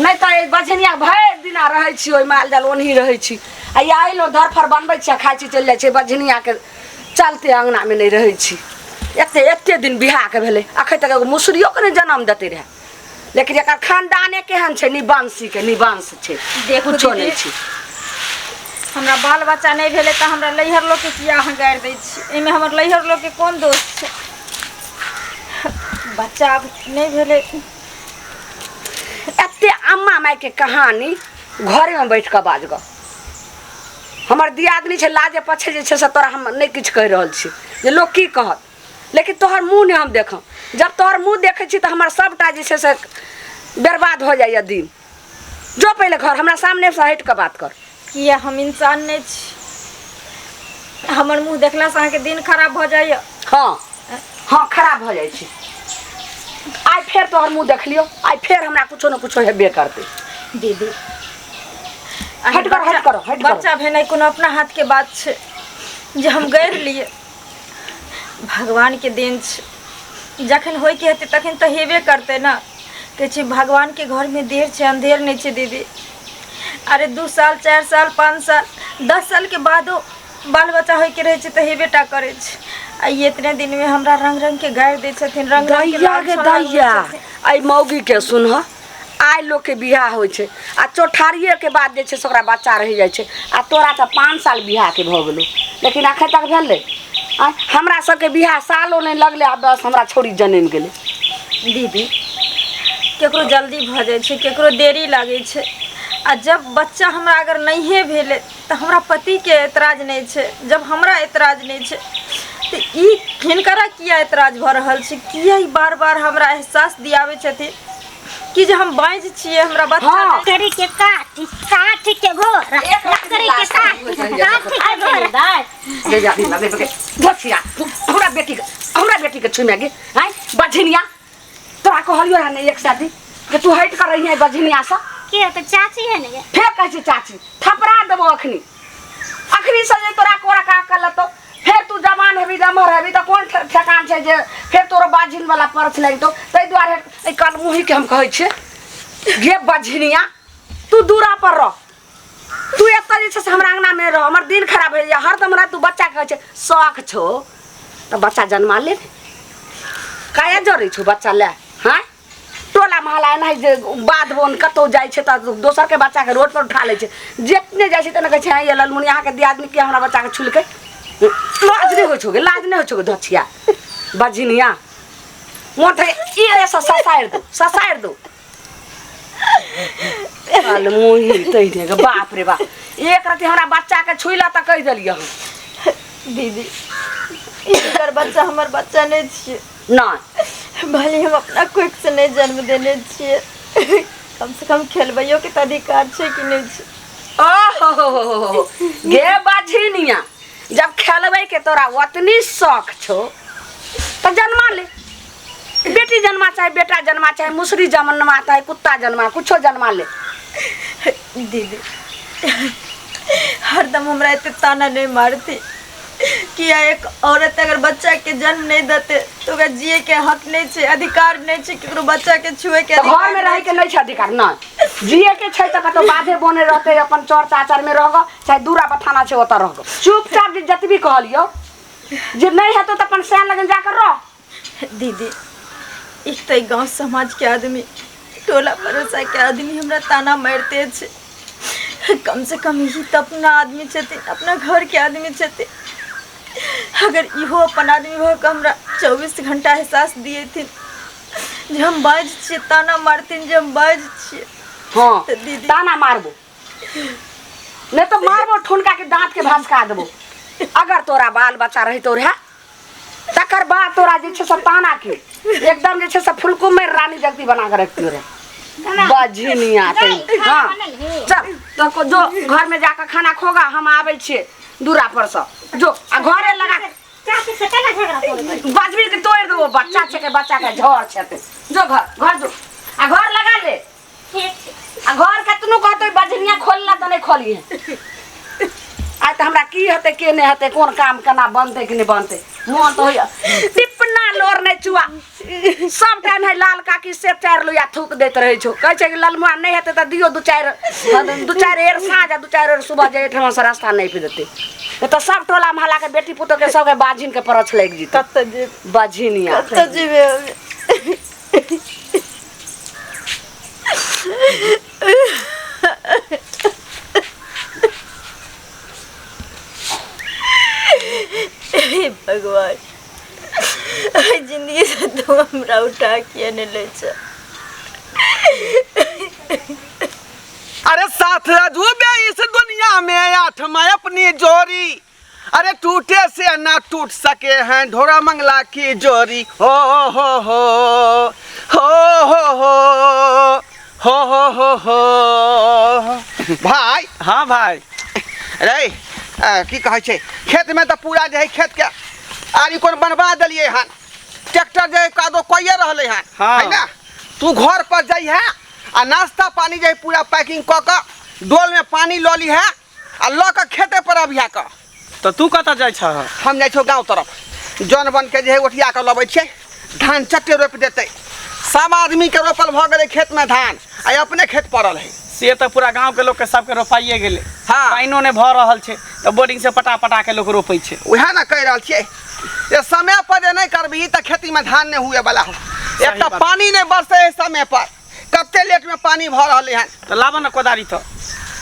नहि तऽ एहि बझनिया भरि दिना रहै छी ओहि माल जाल ओनही रहै छी आ या अयलहुँ धरफड़ बनबै छी आ खाइ छी चलि जाइ छी बझनियाके चलते अङ्गनामे नहि रहै छी एते एते दिन बियाहके भेलै अखन तक एगो मुसरियोके नहि जनम देते रहए लेकिन एकर खानदाने केहन छै निबंशीके निबंश छै देखू कुछो दीदी। नहि छै हमरा बाल बच्चा नहि भेलै तऽ हमरा लैहर लोकके किया अहाँ गारि दै छी एहिमे हमर लैहर लोकके कोन दोष छै बच्चा आब नहि भेलै एते अम्मा मायके कहानी घरेमे बैठ कऽ बाजग हमर दियादनी छै लाजे पछे जे छै से तोरा हम नहि किछु कहि रहल छी जे लोक की कहत लेकिन तोहर मुँह नहि हम देखब जब तोहर मुँह देखै छी तऽ हमर सभटा जे छै से बर्बाद हो जाइए दिन जो पहिले घर हमरा सामनेसँ हटि कऽ बात कर किया हम इंसान नहि छी हमर मुँह देखलासँ अहाँके दिन खराब भऽ जाइए हँ हँ खराब भऽ जाइ छै आइ फेर तोहर मुँह देखलियौ आइ फेर हमरा कुछो ने कुछो हेबे करतै दीदी हट कर, हट करो, हट करो। बच्चा भेनाइ कोनो अपना हाथके बात छै जे हम गढ़ि लिए भगवानके देन छै जखन होइके हेतै तखन तऽ हेबे करतै ने कहै छै भगवानके घरमे देर छै अन्धेर नहि छै दीदी अरे 2 साल, 4 साल, 5 साल, 10 सालके बादो बाल बच्चा होइके रहै छै तऽ हेबे टा करै छै। आ ई एतने दिनमे हमरा रंग रंगके गारि दै छथिन, रंग रंगके दैया गे लाल छौन लगबै दैया छथिन। एहि मौगीके सुनह आइ लोकके बियाह होइ छै आ चौठारिएके बाद जे छै से ओकरा बच्चा रहि जाइ छै आ तोरा तऽ 5 साल बियाहके भऽ गेलौ लेकिन एखन तक भेलै आँय हमरा सबके बियाह सालो नहि लगलै आ बस हमरा छौड़ी जनमि गेलै। दीदी, केकरो जल्दी भऽ जाइ छै, केकरो देरी लागै छै। आ जब बच्चा हमरा अगर नहिए भेलै तऽ हमरा पतिके एतराज नहि छै। जब हमरा एतराज नहि छै तऽ ई हिनकरा किया एतराज भऽ रहल छै? किया ई बार बार हमरा एहसास दियाबै छथिन कि जे हम बाँझ छियै, हमरा बच्चा नहि? लकड़ी के काठी, काठी के घोड़ा, लकड़ी के काठी, काठी के घोड़ा। ले जा ले ले धोसिया, हमरा बेटी के छुमे गे। आय बझनिया, तोरा कहलियो रहै ने एक साथी कि तू हटि कर रही है बझनिया से। के तो चाची है ने। फेर कहै छै चाची। थपड़ा देबो अखनी अखनी से जे तोरा कोरा का कर लेतो। फेर तू जवान हेबी, नमहर हेबी तऽ कोन ठेकान छै जे फेर तोरो बाझिन वाला परछ लगतो। ताहि दुआरे एहि कलमुही के हम कहै छियै, गे बझनिया, तू दूरा पर रह। तू एतऽ जे छै से हमरा अंगना मे रह। हमर दिन खराब भए जाइए हरदम। हमरा तू बच्चा कहै छै, शौख छौ तऽ बच्चा जन्मा ले ने। काहे जरै छौ बच्चा ले? हाँ, टोला मोहल्ला एनाहि जे बाध बन कतहु जाइ छै तऽ दोसरके बच्चाके रोड पर उठा लै छै। जेतने जाइ छै तेने कहै छै, ये ललमुनि, अहाँके दियादनी के हमरा बच्चाके छुलकै? लाज नहि होइ छौ गे? लाज नहि होइ छौ गे धछिया बझनिया? मोन तऽ ई रे ससारि दो, ससारि दो। मुही तैने गे, बाप रे बाप, एक रति हमरा बच्चाके छुइला तऽ कहि देलियै हम। दीदी, हिनकर बच्चा हमर बच्चा नहि छियै? नहि। भले हम अपना कोखिसँ नहि जन्म देने छियै, कम से कम खेलबैयोके तऽ अधिकार छै कि नहि छै? ओहो गे बझनिया, जब खेलबै के तोरा ओतनी शौक छौ तऽ जन्मा ले। बेटी जन्मा, चाहे बेटा जन्मा, चाहे मुसरी जन्मा, चाहे कुत्ता जन्मा, कुछो जन्मा ले। दीदी, हरदम हमरा एते ताना नहि मारती। किया एक औरत अगर बच्चा के जन्म नहीं देते तो ओकरा जिए के हक नहीं छै, अधिकार नहीं छै? केकरो बच्चा के छुए के तऽ अधिकार घर में रहे के नहीं छै अधिकार? नहीं जिए के छै तऽ कतौ बाधे बने रहते, अपन चर चाचर में रहगो, चाहे दूरा बथाना छै ओतऽ रहगो चुपचाप। जे जतबी कहलियौ जे नहीं हेतौ तऽ अपन सैन लगन जाकर रह। दीदी, एक तऽ गांव समाज के आदमी, टोला पड़ोसा के आदमी हमरा ताना मारिते छै। कम से कम ई तऽ अपना आदमी छथिन, अपना घर के आदमी छथिन। अगर इहो अपन आदमी भऽ कऽ हमरा 24 घंटा एहसास दिएथिन जे हम बाँझ छियै, ताना मारथिन जे हम बाँझ छियै, तऽ दीदी ताना मारबो नहीं तो मारबो ठुनका के दांत के भसका देबो। अगर तोरा बाल बच्चा रहितो रहे तकर बाद तोरा जे छै से ताना के एकदम जे छै से फुलकुमेर रानी जगती बना के रखतियो रे बझनिया। गई, खाना बनल हे? चल तो को जो घर में जाकर खाना खोगा, हम आबै छियै दूरा पर से। जो आ घरे लगा। चाची से केना झगड़ा करबै? बजबी के तोड़ि देबो। बच्चा छै के बच्चा के झड़ छै ते। जो घर घर जो आ घर लगा ले। ठीक छै। आ घर केतनो कहतै बजनिया खोलला तऽ नहि खोलिहे। आइ तऽ हमरा की हेतै, के नहि हेतै, कोन काम केना बनतै कि नहि बनतै, मोन तऽ होइया टिपना लोर नहि चुआ। सब टाइम है लाल काकी से चारि लोहिया थूक दैत रहै छौ। कहै छै कि ललमुआ नहि हेतै तऽ दियौ दू चारि एर साँझ आ 2-4 एर सुबह, जे एहिठाम से रास्ता नहि देतै तऽ सब टोला मोहल्ला के बेटी पुतोह के सबके बाझिन के परछ लागि जेतै। कतऽ जेबै? बाझिनिया। कतऽ जेबै हम? हे भगवान, एहि जिंदगी से तू हमरा उठा किया नहि लै छ? अरे साथ अजूबे इस दुनिया में आठमा अपनी जोड़ी, अरे टूटे से ना टूट सके हैं ढोरा मंगला की जोड़ी। हो हो हो हो हो हो हो हो हो हो। भाई। हाँ भाई। रे की कहै छै, खेतमे तऽ पूरा जे है खेतके आरी कोन बनवा देलियै हन, ट्रैक्टर जे है कादो कइए रहलै हन। हाँ। है ना, तू घर पर जइहे आ नाश्ता पानी जे है पूरा पैकिंग कऽ कऽ डोलमे पानी लऽ लिहे आ लऽ कऽ खेते पर अबिहा कऽ। तऽ तू कतऽ जाइ छह? हम जाइ छौ गाँव तरफ, जन बन के जे है ओठिया कऽ लबै छियै, धान चट्टे रोपि देतै। सब आदमीके रोपल भऽ गेलै खेतमे धान आ अपने खेत पड़ल है। से तऽ पूरा गाँव के लोकके सबके रोपाइए गेलै। हाँ। पानिओ नहि भऽ रहल छै तऽ बोरिंग से पटा पटा के लोक रोपै छै। उएह ने कहि रहल छियै जे समय पर जे नहि करबही तऽ खेतीमे धान नहि हुए वाला हो। एक तऽ बात। पानी नहि बरसै है समय पर, कते लेटमे पानी भऽ रहलै हन। तऽ लाबऽ ने कोदारी, तऽ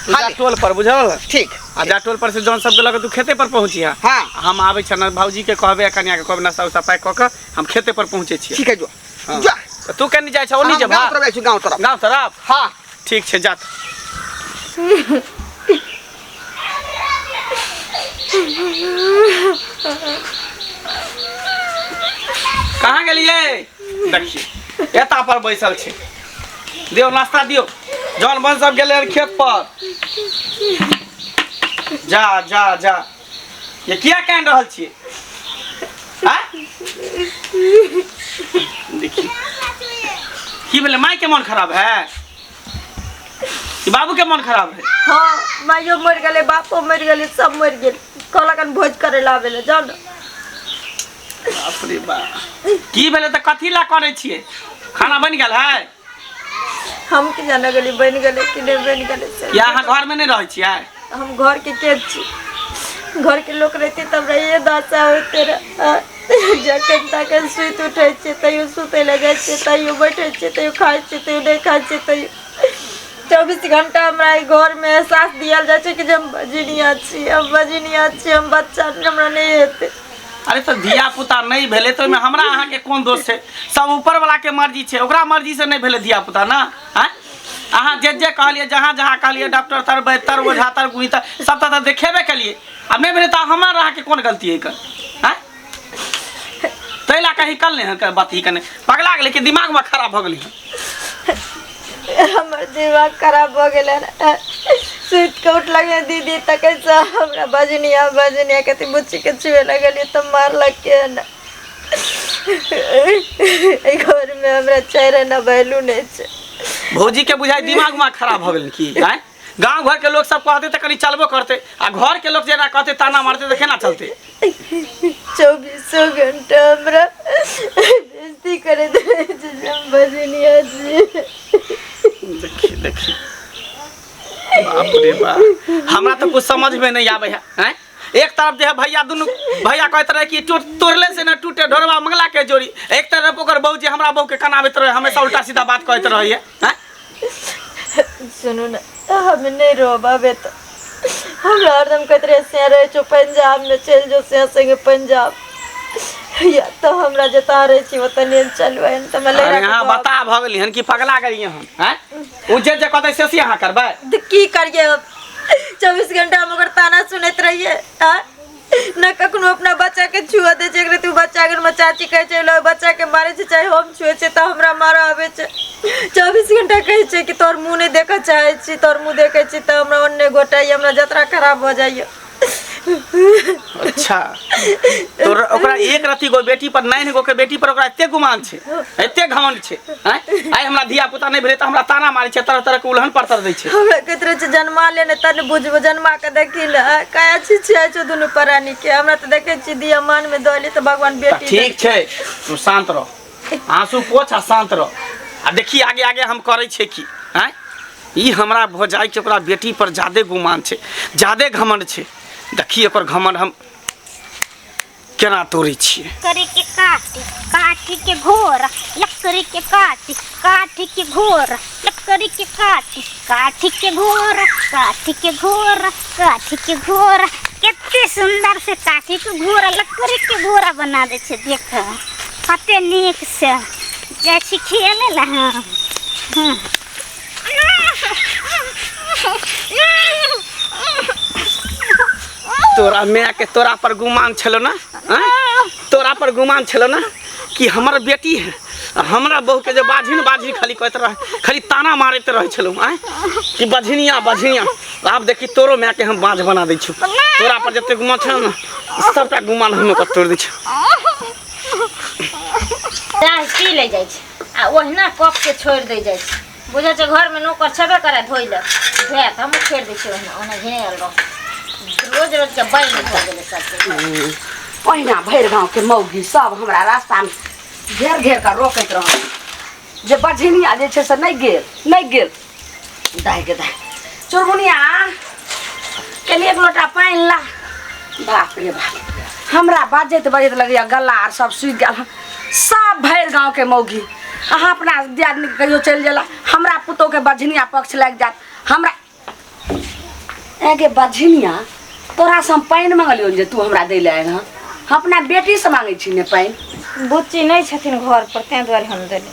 तू जा हाली। टोल पर, बुझल? ठीक। आ जा टोल पर से जौन सबके लऽ कऽ तू खेते पर पहुँचिहा। हाँ। हम आबै छियै ने, भौजीके कहबै आ कनियाके कहबै, नाश्ता उस्ता पैक कऽ कऽ हम खेते पर पहुँचै छियै। ठीक है, जो। हाँ। जो। तऽ तू केने जाइ छह? ओनी हम जेबह? गाँव तरफ जाइ छी, गाँव तरफ। गाँव तरफ? हाँ। ठीक छै, जा। कहाँ गेलियै? देखिए, एता पर बैसल छै। दियौ नाश्ता दियौ। जौन बन सब गेलै हन खेत पर। जा जा जा, ये किया कानि रहल छियै? आँय? देखिए, की भेलै? माय के मन खराब है कि बाबू के मन खराब है? हाँ, माइयो मरि गेलै, बापो मरि गेलै, सब मरि गेल। कहलक हन भोज करे ला आबै लए, जाउ ने। बाप रे बाप, की भेलै? तऽ कथी ला करै छियै? खाना बनि गेल है? हम की जाने गेली बनि गेलै कि नहि बनि गेलै से। या अहाँ घरमे नहि रहै छियै? हम घर के के छी? घर के लोक रहते तब रहिए दशा होते रह। जखन तखन सुति उठै छियै, तैयो सुतै लए जाइ छियै, तैयो बैठै छियै, तैयो खाइ छियै, तैयो नहि खाइ छियै, तैयो 24 घंटा हमरा एहि घरमे एहसास दियाल जाइ छै कि जे हम बजनिया छी, हम बजनिया छी, हम बच्चा हमरा नहि हेतै। अरे, तऽ धिया पुता नहि भेलै तऽ ओहिमे हमरा अहाँके कोन दोष छै? सब ऊपर वाला के मर्जी छै, ओकरा मर्जी से नहि भेलै धिया पुता ने। आँय, अहाँ जे जे कहलियै, जहाँ जहाँ कहलियै, डॉक्टर तर, वैद्य तर, ओझा तर, गुही तर, सब तऽ देखेबे केलियै। आब नहि भेलै तऽ हमर अहाँके कोन गलती है एकर? आँय, ताहि लए कऽ कल नहि हँ बात ही कने पगला गेलै कि दिमागमे खराब भऽ गेलै हँ? हमर दिमाग खराब भऽ गेलै। सुति कऽ उठलक दीदी तकैसँ हमरा बजनिया बजनिया कथी। बुच्चीके छुए लगलियै तऽ मारलक के ने। एहि घरमे हमरा 4 आना वैल्यू नहि छै। भौजी के बुझाइ दिमाग उमाग खराब भऽ गेल की? आँय, गाँव घर के लोग सब कहते तऽ कनि चलबो करते, आ घर के लोग जेना कहते, ताना मारते तऽ केना चलते? 24 घंटा हमरा बेइज्जती करैत रहै छै जे हम बजनिया छी। देखिए देखिए, बाप रे बाप, हमरा तऽ कुछ समझ में नहीं आवे है। आँय, एक तरफ जे है भैया, दुनू भैया कहैत रहे कि टूट तोड़ले से न टूटे ढोरबा मंगला के जोड़ी, एक तरफ ओकर बहू जे हमरा बहू के कनाबैत रहे, हमेशा उल्टा सीधा बात कहैत रहे है। आँय? सुनू ने, हम नहि रहब अबे। तऽ हमरा हरदम कहैत रहे से रहै छौ पंजाबमे, चलि जो से संगे पंजाब, या तऽ हमरा जतऽ रहै छी ओतऽ नहि चलू। एहन तऽ हमरा अरे, अहाँ बता भऽ गेली हन कि पगला गेलियै हन? आँय, ओ जे जे कहतै से से अहाँ करबै? तऽ की करियै हम? 24 घंटा हम ओकर ताना सुनैत रहियै? आँय, न कखनो अपना बच्चाके छुअ दै छै। एक बच्चा अगर चाची कहै छै लो बच्चाके मारै छै, चाहे हम छुए छै तऽ हमरा मारऽ आबै छै। 24 घंटा कहै छै कि तोहर मुँह नहि देखऽ चाहै छी, तोहर मुँह देखै छी तऽ हमरा ओन्ने गोटाइए, हमरा जतरा खराब भऽ जाइए। अच्छा तो ओकरा एक रति गो बेटी पर 9 गो के बेटी पर ओकरा एते गुमान छै, एते घमंड छै। आँय, आइ हमरा धिया पुता नहि भेलै तऽ हमरा ताना मारै छै, तरह तरह के उलहन परतर दै छै। हमरा कहैत रहै छै जन्मा ले ने तब ने बुझबो, जन्मा के देखी ने काया छिछियाइ छौ दुनू प्राणी के। हमरा तऽ देखै छी दिया मान में दऽ तऽ भगवान बेटी ठीक छै, तू शांत रह, आंसू पोछ आ शांत रह, आ देखी आगे आगे हम करै छियै की। आँय, ई हमरा भौजाइ के ओकरा बेटी पर जादे गुमान छै, जादे घमंड छै। देखी ओकर घमंड हम केना तोड़ै छियै। लकड़ी के काटी काटी के घोर, लकड़ी के काटी काटी के घोर, लकड़ी के काटी काटी के घोर, काटी के घोर, काटी के घोर। कते सुंदर से काठी के घोरा, लकड़ी के घोरा बना दे छै, देख कते नीक से जाइ छी खेले ला। हाँ हाँ तोरा माय के तोरा पर गुमान छलो ना? तोरा पर गुमान छलो ना कि हमर बेटी है, हमरा बहू के जे बाझिन बाझिन खाली कहैत रह, खाली ताना मारैत रहै छलहुँ। आँय, कि बझिनिया बझिनिया। आब देखी तोरो माय के हम बाँझ बना दै छियौ। तोरा पर जते गुमान छलो ना सबटा गुमान हम ओकर तोड़ि दै छियौ। चाह पी ले जाइ छै आ ओहिना कप के छोड़ि दै जाइ छै। बुझै छै घरमे नौकर छेबे करे धोइ लए, धोए तऽ हमहूँ छोड़ि दै छियै ओहिना, ओहिना घिनायल रह। रोज रोज के बैन भऽ गेलै सबके। ओहिना भरि गाँवके मौगी सब हमरा रास्तामे घेर घेर कऽ रोकैत रहल जे बझिनिया जे छै से नहि गेल, नहि गेल। दाइ गे दाइ, चुरमुनिया कनि एक लोटा पानि ला। बाप रे बाप, हमरा बाजैत बाजैत लगैया गला आर सब सूखि गेल हन। सब भरि गाँवके मौगी अहाँ अपना दियादनीके कहियो चलि गेला, हमरा पुतोहके बझिनिया पक्ष लागि जायत। हमरा एगे बझिनिया, तोरा से हम पानि मंगलियौ जे तू हमरा दै लए आयल हँ? हम अपना बेटीसँ मांगै छी ने पानि। बुच्ची नहि छथिन घर पर, ताहि दुआरे हम देली।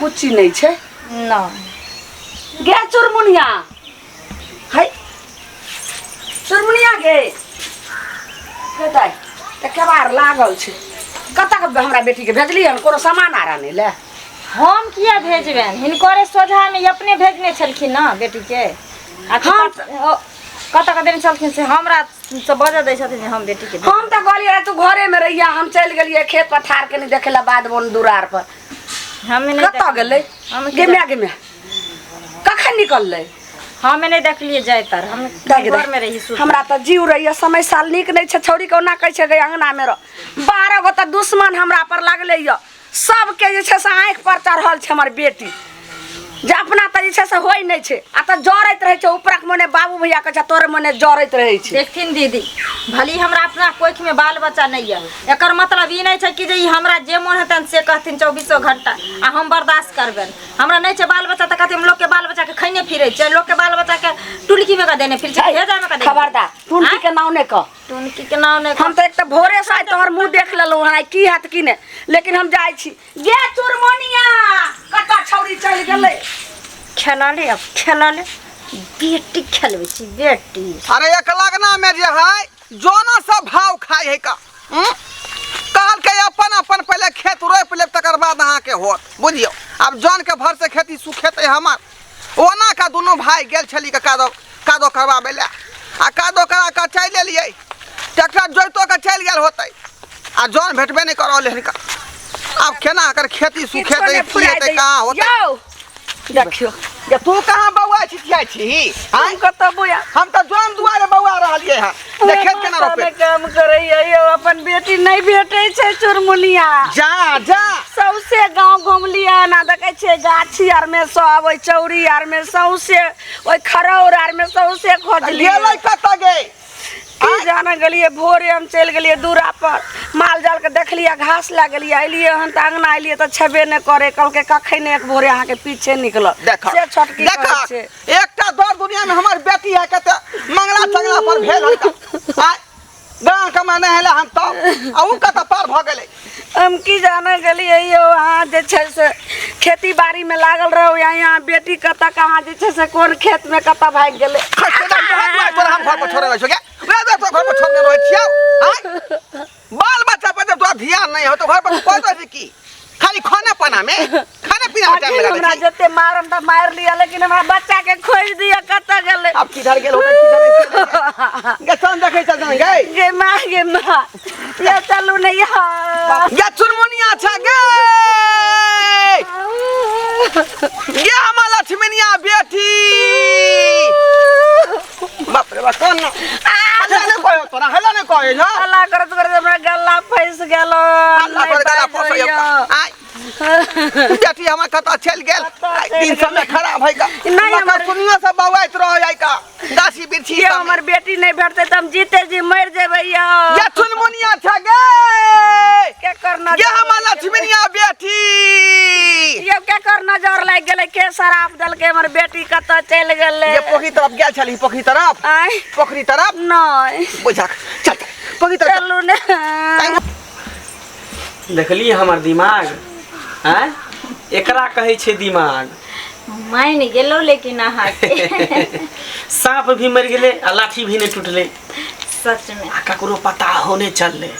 बुच्ची नहि छै? नहि। गे चुरमुनिया, है चुरमुनिया गे, गे दाइ, तऽ केबाड़ लागल छै, कतऽ के हमरा बेटीके भेजलियै हन कोनो सामान आर आनै लए? हम किया भेजबनि, हिनकरे सोझामे ई अपने भेजने छलखिन ने बेटीके। आ हम कतऽ कऽ देने छलखिन से हमरा से बजऽ दै छथिन जे हम बेटीके भेजबै। हम तऽ कहलियै रहए तू घरेमे रहिया, हम चलि गेलियै खेत पथार कनि देखै लए बाध बन दुरार पर। हमे नहि कतऽ गेलै? हम गे माय, गे माय, कखन निकललै? हमे नहि देखलियै जाय तर, हम दाइ गे दाइ, घरमे रही सुतल। हमरा तऽ जीव रहैया, समय साल नीक नहि छै, छौड़ी के ओना कहै छै गे अंगनामे रह। 12 गो तऽ दुश्मन हमरा पर लागलै यऽ, सबके जे छै से आँखि पर चढ़ल छै हमर बेटी, जे अपना तऽ जे छै से होइ नहि छै, आ तऽ जरैत रहै छै ऊपरक मने बाबू भैया कहै छै तोरे मने जरैत रहै छै। देखथिन दीदी, भली हमरा अपना कोखिमे बाल बच्चा नहि यऽ, एकर मतलब ई नहि छै कि जे ई हमरा जे मोन हेतनि से कहथिन 24 घंटा आ हम बर्दाश्त करबनि। हमरा नहि छै बाल बच्चा तऽ कहथिन लोकके बाल बच्चाके खैने फिरै छै, लोकके बाल बच्चाके टुलकीमे कऽ देने फिरै छै, भेजामे कऽ देने। खबरदार, टुनकी के नाम नहि कह। टुनकी के नाम नहि। हम तऽ एक तऽ भोरे से आइ तोहर मुँह देख लेलहुँ हँ, की हैत की नहि, लेकिन हम जाइ छी। गे चुरमुनिया, कतऽ छौड़ी चलि गेलै? खेला ले, अब खेला ले, बेटी खेलबै छी बेटी। अरे एक लगना में जे है जोना सब भाव खाइ है का, कहलकै अपन अपन पहिले खेत रोपि लेब तकर बाद अहाँके होत, बुझियौ। आब जौन के भर से खेती सुखेतै हमर। ओना का दुनू भाई गेल छली के कादो कादो करबाबै लए, आ कादो करा कऽ चलि एलियै, ट्रैक्टर जोइतो कऽ चलि गेल होतै, आ जौन भेटबे नहि करल हिनका। आब केना एकर खेती सुखेतै, की हेतै, कहाँ होतै? यौ देखियौ ये तू कहाँ बौआ छिछियाइ छी? हम कतऽ बौआ? हम तऽ जौन दुआरे बौआ रहलियै हँ, जे खेत केना रोपे। काम करैया यौ, अपन बेटी नहि भेटै छै चुरमुनिया। जा जा, सौंसे गाँव घुमलियै ना, देखै छियै गाछी आर मे सब, ओहि चौरी आर मे सौंसे, ओहि खरौर आर मे सौंसे खोजलियै। गेलै कतऽ गे? की जाने गेलियै, भोरे हम चलि गेलियै दूरा पर, माल जाल के देखलियै, घास लए गेलियै, एलियै हन तऽ अंगना एलियै तऽ छेबे नहि करै। कहलकै कखन एक भोरे अहाँके पीछे निकलल। देख से छोटकी देख, कहै छै। एकटा दर दुनिया में हमर बेटी है कते मंगला चंगला पर भेल हन, आय गाँव के माने हेला हम तो आ उ कतऽ पार भऽ गेलै। हम की जाने गेलियै यौ, अहाँ जे छै से खेती बाड़ी में लागल रहू, या यहाँ बेटी कतऽ कहाँ जे छै से कोन खेत में कतऽ भागि गेलै। तोरा हम घर पर छोड़ने रहै छियौ गे, वएह दुआरे तोरा घर पर छोड़ने रहै छियौ। आँय, बाल बच्चा पर जब तोरा ध्यान नहीं हो तो घर पर तू कहैत रहै छी की खाली खाना पीना में, खाना पीना दुनिया के टाइम अखन लगा हमरा दै छी। जते मारम तऽ मारि लिअ, लेकिन हमरा बच्चा के खोजि दिअ कतऽ गेलै। आब किधर गेल होतै, किधर गेल? गे चल देखै चल गे। गे माँ, गे माँ, ये चलू ने यहाँ। गे चुनमुनिया छ गे, गे हमर लक्ष्मीनिया बेटी। बाप रे बाप, कोन हल्ला नहि कहे तोरा, हल्ला नहि कहे छ। हल्ला करत करत हमरा गला फंसि गेल। हल्ला कर गला फंसै आय बेटी हमर कतऽ चलि गेल? आइ दिन समय खराब है का। नहि, हमर- सुनियो सब बौआइत रह जाय का गाछी बिरछी ये सब। हमर बेटी नहि भेटतै तऽ हम जीते जी मरि जेबै यौ। गे चुनमुनिया छ गे, के करना गे हमर लक्ष्मीनिया बेटी। यौ केकर नजर लागि गेलै, के शराब देलकै, हमर बेटी कतऽ चलि गेलै? ये पोखरी तरफ गेल छली, पोखरी तरफ? आँय? पोखरी तरफ। नहि। बुझक चल चल पोखरी तरफ चल। चलू ने। देखली हमर दिमाग आँय, एकरा कहै छै दिमाग। मानि गेलो लेकिन अहाँके साँप भी मरि गेलै आ लाठी भी नहि टूटलै। सच में। आ ककरो पता होने चललै,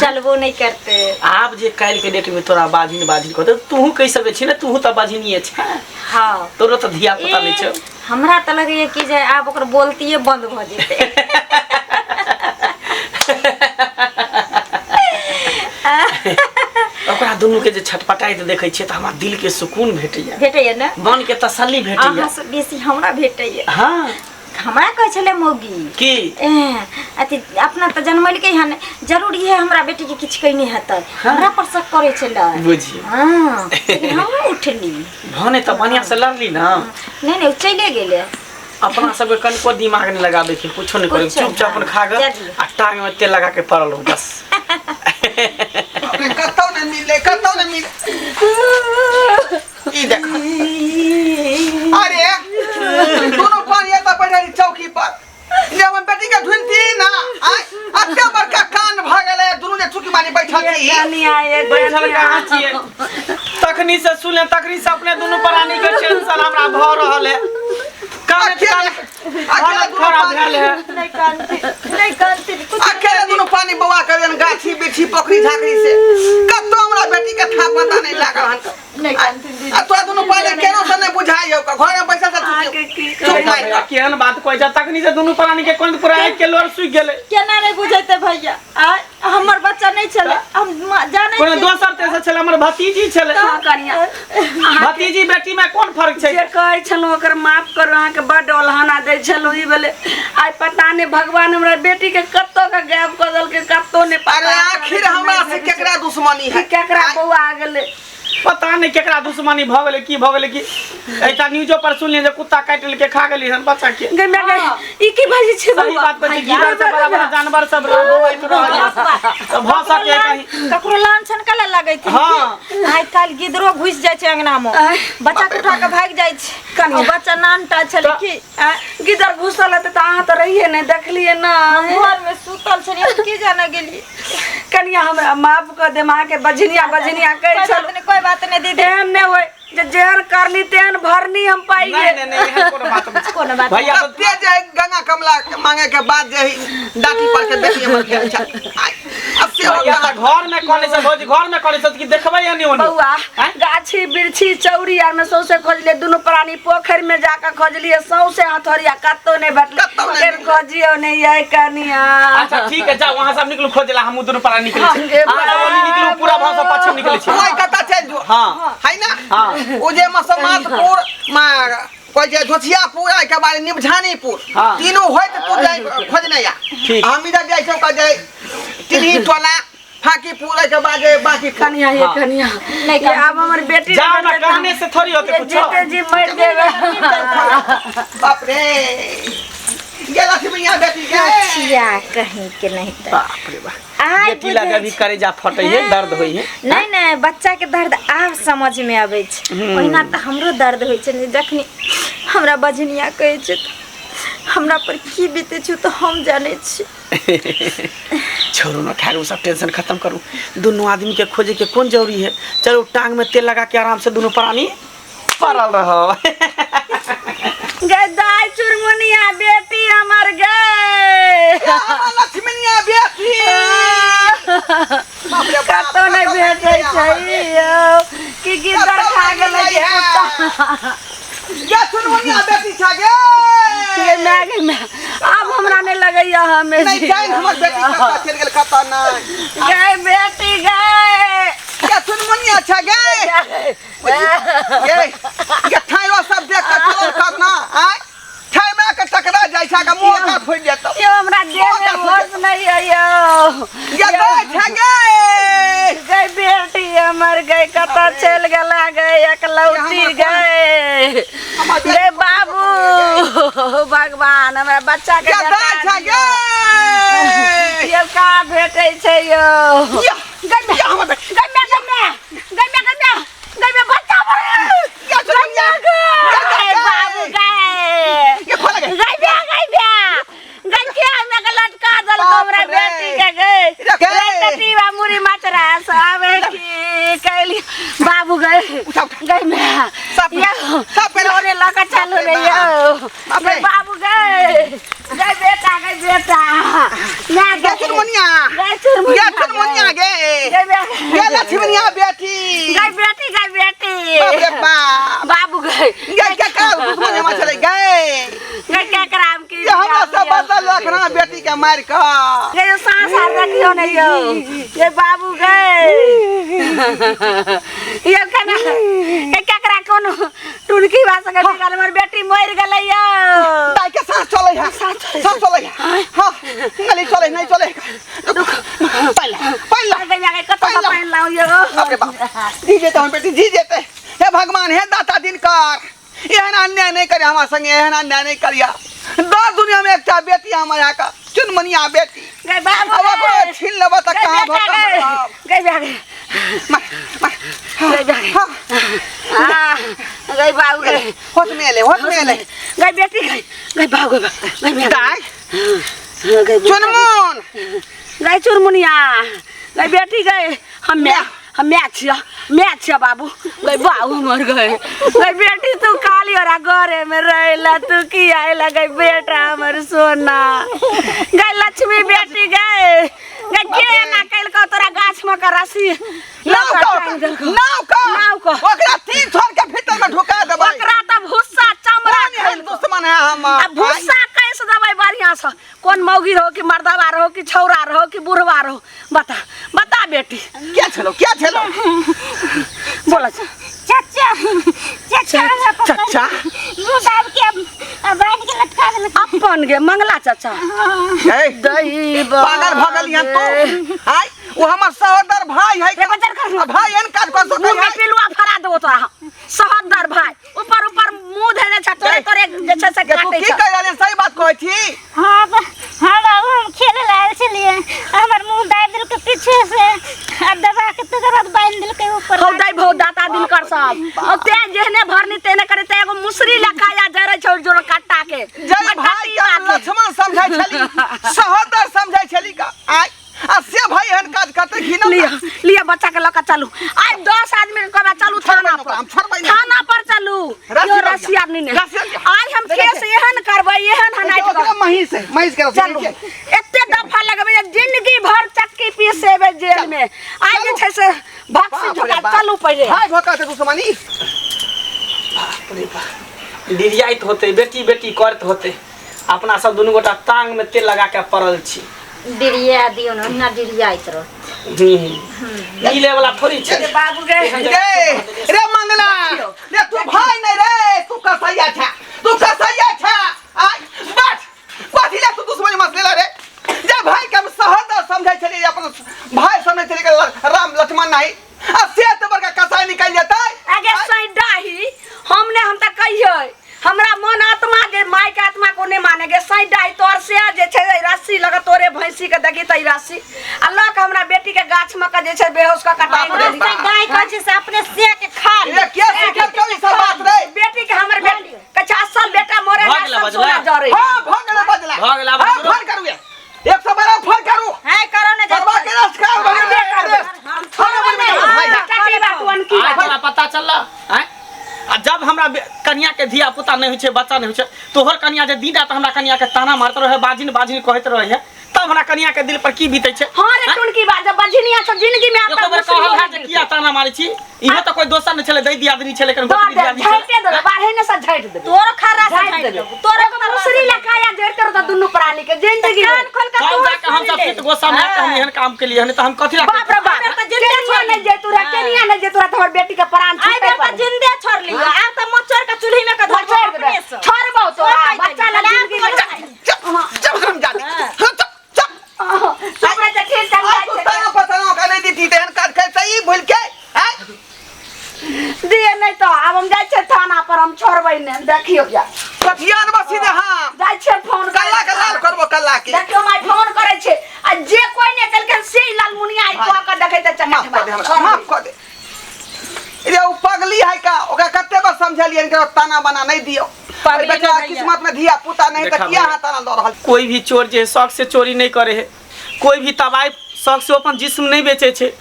चलबो नहि करते। आब जे काल्हि के डेट में तोरा बाझिन बाझिन कहतौ, तूहू कहि सकै छी ने, तूहू तऽ बाझिनिये छै। हाँ। तोरो तऽ धिया पुता नहि छौ। हमरा तऽ लगैया कि जे आब ओकर बोलतिये बंद भऽ जेतै। ओकरा दुनू के जे छटपटाइत देखै छियै तऽ हमरा दिल के सुकून भेटैया। भेटैया ने? मन के तसल्ली भेटैया। अहाँ से बेसी हमरा भेटैया। हाँ। हमरा कहै छलै मौगी की ए, अथी अपना तऽ जनमलकै हन, जरूर इहे हमरा बेटी के किछु कहने हेतै। हमरा पर शक करै छलै। बुझियौ। हाँ, लेकिन हमहूँ उठली। भने तऽ बढ़िआँ से लड़ली ना। नहि नहि, ओ चलिए गेलै। अपना सबके कनिको दिमाग नहि लगाबै के, कुछो नहि करे, कुछो चुपचाप अपन नहि। खा कऽ जा दियौ। आ टांग में तेल लगा के पड़ल रहू बस। बाप रे, कतौ नहि मिललै, कतौ नहि मिललै। ई देख, अरे दोनों पानी एतऽ बैठल छी चौकी पर जे हमर बेटी के ढूंढती ना। आय एते बड़का कान भऽ गेलै, दुनू जे चुकी मारी बैठल छी। कनिया ये बैठल कनिया। कहाँ छियै? तखनी से सुनले, तखनी से अपने दुनू प्राणी के टेंशन हमरा भऽ रहल है। कान अकेले कान अकेले हालत दुनू खराब पानी भेल है। नहि कानती, नहि कानती, कुछ अकेले दुनू पानी बौआ कर गाछी बिछी पोखरी झाकरी से कतौ हमरा बेटी के था पता नहीं लागल हन। नहि कानती दीदी। आ तोरा दुनू पानी केनो से नहीं बुझाइ हौ, घर में बैसल से अहाँके की चुप मारि कऽ। केहन बात कहै छै? तखनी से दुनू प्राणी के कोन पूरा आँखि के लोर सुखि गेलै। केना नहि बुझेतै भैया? आय हमर बच्चा नहि छलै, हम जानै कोनो छियै। दोसर तेसर छलै, हमर भतीजी छलै। हाँ, कनिया। भतीजी बेटी में कोन फर्क छै? जे कहै छलहुँ ओकर माफ करू, अहाँके बड्ड ओल्हाना दै छलहुँ। ई भेलै आइ पता नहि भगवान हमरा बेटी के कतऽ के गायब कऽ देलकै, कतौ नहि पता। अरे आखिर हमरा से केकरा दुश्मनी है? कि केकरा बौआ गेलै पता नहि, केकरा दुश्मनी भऽ गेलै, की भऽ गेलै। कि एकटा न्यूजो पर सुनलियै जे कुत्ता काटि लेलकै, खा गेलै हन बच्चा के। गे माय गे, ई की बाजै छै सही बौआ? बात कहै छी, गिदड़ से बड़ा बड़ा जानवर सब बौआइत रहल तऽ भऽ सके कहीं। ककरो लांछन कला लगै छै। हाँ। आइ काल्हि गिदरो घुसि जाइ छै अंगना मे, बच्चा के उठा के भागि जाइ छै। कनिया। ओ बच्चा नानटा छलै की आँय? गिदड़ घुसल हेतै तऽ अहाँ तऽ रहियै नहि, देखलियै ना। घर में सुतल छलियै, हम की जाने गेलियै। कनिया हमरा माफ कऽ देम, अहाँके बझनिया बझनिया कहै कोइ बात छलहुँ। नहि, कोइ बात नहि दीदी। एहन नहि होइ जे जेहन करनी तेहन भरनी हम पाइए। नहि नहि नहि, एहन कोनो बात नहि छै। कोनो बात भैया तऽ कते जे है गंगा कमला के मांगे के बाद जे है डाटी पर के बेटी हमर भेल छै। आइ, अब से हो भैया तऽ घर में करै छै, भौजी घर में करै छै कि देखबै एनी ओनी? बौआ आँय? गाछी बिरछी चौरी आर में सौंसे खोजलियै, दुनू प्राणी पोखरि में जाके खोजलियै, सौंसे हथौड़िया कतौ नहि भेटलै। कतौ नहि फेर भेटलै। खोजियौ नहि यै कनिया। अच्छा ठीक है, जाओ वहाँ सब निकलू खोजे ला, हम दुनू प्राणी निकलै छी। गे अहाँ सब ओनी निकलू, पूरा भाव से पश्चिम निकलै छी। ओइ कतऽ चलि जो। हाँ। है ना? हाँ। ओ जे मसमातपुर मा कहै छै झोछियापुर, एहिके बाद निमझानीपुर। हाँ। तीनू होइत तू जाइ खोजने या। ठीक। हम इधर जाइ छौ कहै छै तिन्ही टोला फाकीपुर, एहिके बाद जे बाकी कनिया ये हाँ। कनिया नहि ये आब हमर बेटी जाओ ना, कहने से थोड़ी होते ये कुछो। जीते जी मरि जेबै। बाप रे, ये लक्ष्मीया बेटी के छिया कहीं के नहीं तऽ बाप रे बाप, आइ बेटी लग अभी करेजा फटै है, दर्द होइ है। नहि नहि, बच्चा के दर्द आब समझ में अबै छै। ओहिना तऽ हमरो दर्द होइ छै ने, जखनी हमरा बजनिया कहै छै तऽ हमरा पर की बीतै छै तऽ हम जानै छी। छोड़ू ना, खैर वो सब टेंशन खत्म करू। दुनू आदमी के खोजे के कोन जरूरी है? चलो टांग में तेल लगा के आराम से दुनू प्राणी पड़ल रहो। गे दाय चुरमुनिया बेटी हमर गे। लक्ष्मीया बेटी, बाप रे बाप, कतौ नहि भेटै छै यौ, कि गिदड़ खा गेलै कि माय गे माय आब हमरा नहि लगैया हमे नहीं जाइन हमर बेटी कतऽ चलि गेल कतऽ नहि गए बेटी गए क्या चुनमुनिया छै गे गे गे ठाइरो सब देख के चलल करना आय ठाइ में के टकरा जाइ छै के मुंह का फुटि जेतौ यो हमरा देह में होश नहीं है यो गे दै छै गे गए बेटी हमर गए कतऽ चलि गेला गए एकलौती गए हमर बेटी गए बाबू भगवान हमरा बच्चा के गे दै जता छै दियौ। गे यौ कहाँ भेटै छै यौ या गए या हमर बेटी गए गए गए गए गए गए गए बच्चा या चुनमुनिया गए बाबू गए गे खोल गे गई बे गई बे गई के हमें के लटका दल बाप हमरा रे। बेटी के गई रे गई। कटीवा मुरी मचरा सब की कैली बाबू गए उठा, उठा। गई मैं सब- यो सब पहले- लोरे लगा चालू बाप रे रे यो बाप रे। गई बाबू गए गई बेटा गई बेटा ना गे चुनमुनिया गई चुनमुनिया गे चुनमुनिया गे गई बे गे लक्ष्मणिया बेटी गई बेटी गई बेटी बाप रे बाप बाबू गए गे के का दुश्मन हम चले गए गई क्या कराम की ये हमरा सब बदल रखना बेटी के मार के ये सांस हार रखियो नहीं यो ये बाबू गए ये केना ये केकरा कोनो टुनकी भाषा के निकाल हमर बेटी मर गेलै यो दाई के सांस चले है सांस चले है हां नहीं चले नहीं चले पहला पहला गई गई कत पानि लाउ यो बाप रे बाप जी जेते हम बेटी जी जेते हे भगवान हे दाता दिनकर एहन अन्याय नहीं करे हमार संगे एहन अन्याय नहीं करिया दस दुनिया में एकटा बेटी हमर यहाँ का चुनमुनिया बेटी गई बाबू अब ओकरो छीन लेबो तऽ गई कहाँ बेटा भटकम गई गई गई मार मार गई गई हाँ आ गई बाबू गई होश में एले होश में एले गई बेटी गई गई बाबू गई गई गई दाई गई चुनमुन गई चुरमुनिया गई बेटी गई हम मैं हम मैं छिया मैं छिया बाबू गई बाबू मर गए गई बेटी तू काली और घरे में रहेला तू की आएला गई बेटा हमर सोना गई लक्ष्मी बेटी गए गई के ना कैल को तोरा गाछ में का रस्सी नाव का नाव का नाव का। ओकरा तीन छोड़ के भीतर में ढुका देबै ओकरा त भुस्सा चमड़ा कौन एहन दुश्मन है हमर आ भुस्सा कैसे देबै बढ़िया से कोन मौगी रहो कि मर्दवा रहो कि छौरा रहो कि बुढ़वा रहो बता बता बेटी क्या छलो क्या छलो बोला चाचा चाचा हमरा पकड़ चाचा मुंह दाब के अब बांध के लटका देलक अपन गे मंगला चाचा ए दही पागल भऽ गेल यहाँ तू आय वो हमर सहोदर भाई है रे बजर कर आ भाई एहन काज कर सकै मुंह में है पिलुआ फरा देबो तोरा सहोदर भाई ऊपर ऊपर मुंह धरे छ तोरे गई। तोरे जे छै से गे, तू काटे की छ कहि रहली सही बात कहै छी हाँ हाँ बाबू हम खेले ला आयल छलिए हमर मुंह दाबि देलकै पीछे से आ दबा के तकर बाद बांधि देलकै ऊपर हौ दै भौ दाता दिनकर सब और ते जेहने भरनी तेहने करे ते एगो मुसरी लखाया जरे छौ जोड़ कट्टा के जय भाई के हम लक्ष्मण समझै छली सहोदर समझै छली का आय आ से भाई एहन काज करतै घिनौना लिया लिया बच्चा के लऽ के चलू आइ 10 आदमी के कहबै चलू थाना छोड़बै पर हम, छोड़बै नहि। थाना पर चलू रस्सी यो लऽ लिअ। रस्सी आर नहि रस्सी लऽ लिअ। आइ हम केस एहन करबै एहन हनाइत ओकरा करबै महीष है महीष के रस्सी चलू नीचे। एते दफा लगबै जे जिंदगी भर चक्की पीसेबै जेल में आइ जे छै से भक्सी बाप रे झोका बाप। चलू पहिले भाई भोका दुश्मनी बाप रे बाप डिरियाइत होतै बेटी बेटी करत होतै अपना सब दुनू गोटा टांग में तेल लगा के पड़ल छी डिरिया दियौ ने ओहिना डिरियाइत रह मिले वाला थोड़ी छै बाबू गे रे रे मंगला रे तू भाई नहीं रे तू कसैया छा तू कसैया छा आय बैठ कथी ले तू दुश्मनी मसले रे जे भाई के हम सहोदर समझै छलियै अपन भाई समझै छलियै कि राम लक्ष्मण नहीं आ से तऽ बड़का कसाई निकलि जेतै आगे सैडाही हम ने हम तऽ कहियै हमरा मन आत्मा जे माय के आत्मा को नहीं माने गे सैडाही तोर से जे छै रस्सी लग तोरे भैंसी के देखी तऽ ई रस्सी आ लऽ के हमरा बेटी के गाछ में के जे छै बेहोश कऽ के टांगि बाप रे देली। बाप। गाय कहै छै से अपने से के खा ले रे के सिखल कभी सब बात रे बेटी के हमर बेटी कहै छै असल बेटा मरे भऽ गेलै असल सोना बजला? जरे हां भऽ गेलै बजला भऽ गेलै, आब हां हमरो- फोन करू 112 फोन करू है करो ने करवा के रस खाओ भऽ गेलै टटी बात की आइ तोरा पता चलल आँय आ जब हमरा कनिया के धिया पुता नहि होइ छै बच्चा नहि होइ छै तोहर कनिया जे दिन रात हमरा कनिया के ताना मारत रहे बाजिन बाजिन कहैत रहे है तब हमरा कनिया के दिल पर की बीतै छै हाँ रे टुनकी बात जब बझनिया सब जिंदगी में एको आता बेर कहल है जे किया ताना मारै छी इहो तऽ कोई दोसर नहि छलै दै दियादनी छलै लेकिन गोतनी दियादनी छलै झाइटे देबै बाढ़े ने से झाइट देबै तोरो खर्रा से झाइट झाँटि देबै देबौ तोरो एगो मुसरी लकाया जड़ि करू तऽ दुनू प्राणी के जिंदगी कान खोल के तब तू जाके हम सब चित गोस्सा में आके हम एहन काम के लिए नहीं तऽ हम कथी ला बाप रे बाप आइ बेर तऽ जिंदे केनिया छोड़ नहि जेतू रे केनिया नहि जेतू रे तोहर बेटी के प्राण आई छूटै बेर तऽ पर जिंदे छोड़ लियो आब तऽ मचोर के चूल्ही में के धरबो छोड़ देबै अपने से छोड़बौ तोरा छोड़ बच्चा ला जिंदगी में चुप चुप हम जाती हाँ, चुप चुप चुप रह जा ठीक आ चल तू ताना पताना का नहीं दी तेहन काज कर सही भूल के हैं दिए नहि तऽ आब हम जाइ छियै थाना पर हम छोड़बै नहि देखियौ जा कथिया अनबा सीधे हम जाइ छियै फोन कल्ला के लाल करबो कल्ला के देखियौ माय फोन करै छै आ जे कोइ नहि केलकै से लालमुनिया आई कह के देखै तऽ माफ कर दे हमरा माफ कर दे रे ओ पगली है का ओकरा कते बार समझलियन के ताना बना नहीं दियो पगली बेचारा नहीं भैया। किस्मत में धिया पुता नहीं त देखा किया भैया। हाथ ताना दऽ रहल कोई भी चोर जे है शौक से चोरी नहीं करे है कोई भी तबाई शौक से अपन जिस्म नहीं बेचे छै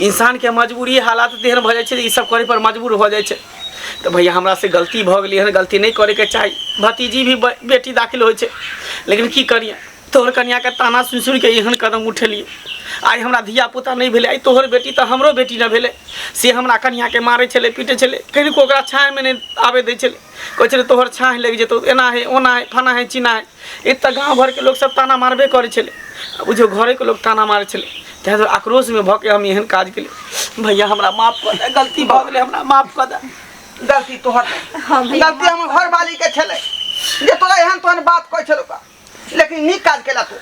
इंसान के मजबूरी हालात तेहन भऽ जाइ छै जे ई सब करे पर मजबूर भऽ जाइ छै तऽ भैया हमरा से गलती भऽ गेलै हन गलती नहि करैके चाही भतीजी भी बेटी दाखिल होइ छै लेकिन की करियै तोहर कनियाके ताना सुनि सुनिके एहन कदम उठेलियै आइ हमरा धिया पुता नहि भेलै आइ तोहर बेटी तऽ हमरो बेटी नहि भेलै से हमरा कनियाके मारै छलै पीटै छलै कनिको ओकरा छायामे नहि आबै दै छलै कहै छलै तोहर छाह लागि जेतौ एना हइ ओना हइ फना हइ चिन्ना हइ एक तऽ गाँव घरके लोक सब ताना मारबे करै छलै आ बुझियौ घरेके लोक ताना मारै छलै ताहि दुआरे आक्रोशमे भऽ के हम एहन काज केलियै भैया हमरा माफ कऽ दे गलती भऽ गेलै हमरा माफ कऽ दे गलती तोहर नहि गलती हमर घरवाली के छलै जे तोरा एहन तोहन बात कहै छलौ का लेकिन नीक काज केला तू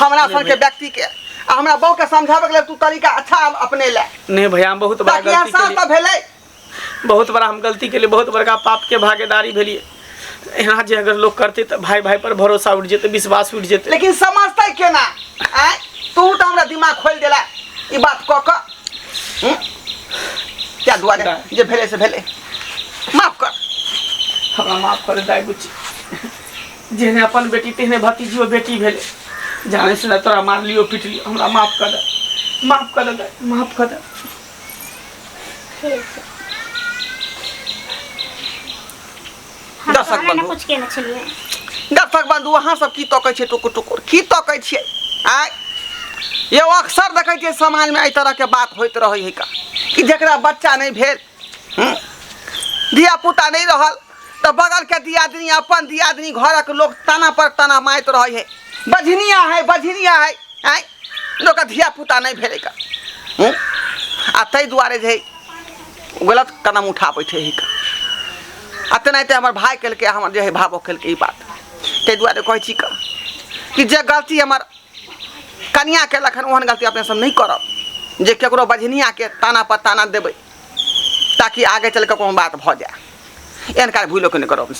हमरा सन के व्यक्ति के आ हमरा बहू के समझाबे के लेल तू तरीका अच्छा अपने ले नहि भैया हम बहुत बड़ा ताकि गलती एहसास केलियै तऽ भेलै बहुत बड़ा हम गलती केलियै बहुत बड़का पापके भागीदारी भेलियै एना जे अगर लोग करतै तऽ भाय भाय पर भरोसा उठि जेतै विश्वास उठि जेतै लेकिन समझतै केना आँय तू तऽ हमरा दिमाग खोलि देला ई बात कऽ कऽ हूँ? ताहि दुआरे जे भेलै से भेलै माफ कर हमरा माफ कर दाइ बुच्ची जेहने अपन बेटी तेहने भतीजियो बेटी भेलै जाने से तोरा मारलियो पिटलियो हमरा माफ कर दे माफ कर दे माफ कर दे ठीक छै हम दर्शक तोहरा ने बन्धु। कुछ केने छलियै दर्शक बंधु अहाँ सब की तकै छियै टुकुर टुकुर की तकै छियै आँय यौ अक्सर देखै छियै समाजमे एहि तरहके बात होइत रहै है का कि जकरा बच्चा नहि भेल हूँ, धिया पुता नहि रहल तऽ बगलके दियादनी अपन दियादनी घरक लोक ताना पर ताना मारैत रहै है बझनिया है बझनिया है आँय लोकके धिया पुता नहि भेलै का हूँ? आ ताहि दुआरे जे है गलत कदम उठा बैठे है का आ तेनाहिते हमर भाय केलकै हमर जे है भावो केलकै ई बात ताहि दुआरे कहै छी का कि जे गलती हमर कनिया केलक हन ओहन गलती अपने सब नहि करब जे केकरो बझनियाके ताना पर ताना देबै ताकि आगे चलि कऽ कोनो बात भऽ जाय एहन काज भूलो के नहि करब हमसब।